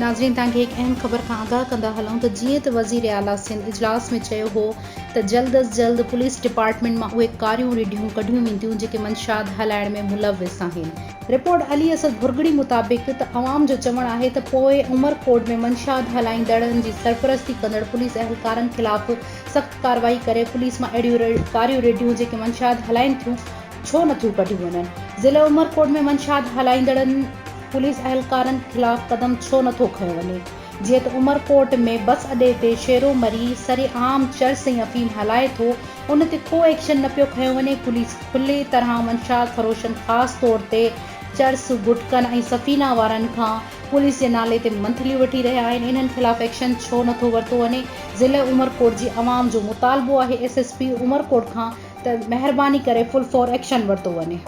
ناظرين توهان کي هڪ اهم خبر کان آگاهه ڪندا هلون ته جيئن ته وزير اعليٰ سنڌ اجلاس ۾ چيو هو ته جلد از جلد پوليس ڊپارٽمينٽ مان اهي ڪاريون رڍيون ڪڍيون وينديون جيڪي منشيات هلائڻ ۾ ملوث آهن. رپورٽ علي اسد ڀرڳڙي مطابق ته عوام جو چوڻ آهي ته پوء عمرڪوٽ ۾ منشيات هلائيندڙن جي سرپرستي ڪندڙ پوليس اهلڪارن خلاف سخت ڪارروائي ڪري پوليس مان اهڙيون ڪاريون رڍيون جيڪي منشيات هلائين ٿيون ڇو نٿيون ڪڍيون وڃن؟ ضلعي عمرڪوٽ ۾ منشيات هلائيندڙن پوليس اهلڪارن خلاف قدم ڇو نٿو کنيو وڃي؟ جيئن ته عمرڪوٽ ۾ بس اڏي تي شيرو مري سري عام چرس ۽ افيم هلائي ٿو ان تي ڪو ايڪشن نه پيو کنيو وڃي پوليس کلي طرح منشيات فروشن خاص طور تي چرس، گٽڪن ۽ سفينا وارن کان پوليس جي نالي تي منٿليون وٺي رهيا آهن انهن خلاف ايڪشن ڇو نٿو ورتو وڃي؟ ضلعي عمرڪوٽ جي عوام جو مطالبو آهي ايس ايس پي عمرڪوٽ کان ته مهرباني ڪري فل فور ايڪشن ورتو وڃي.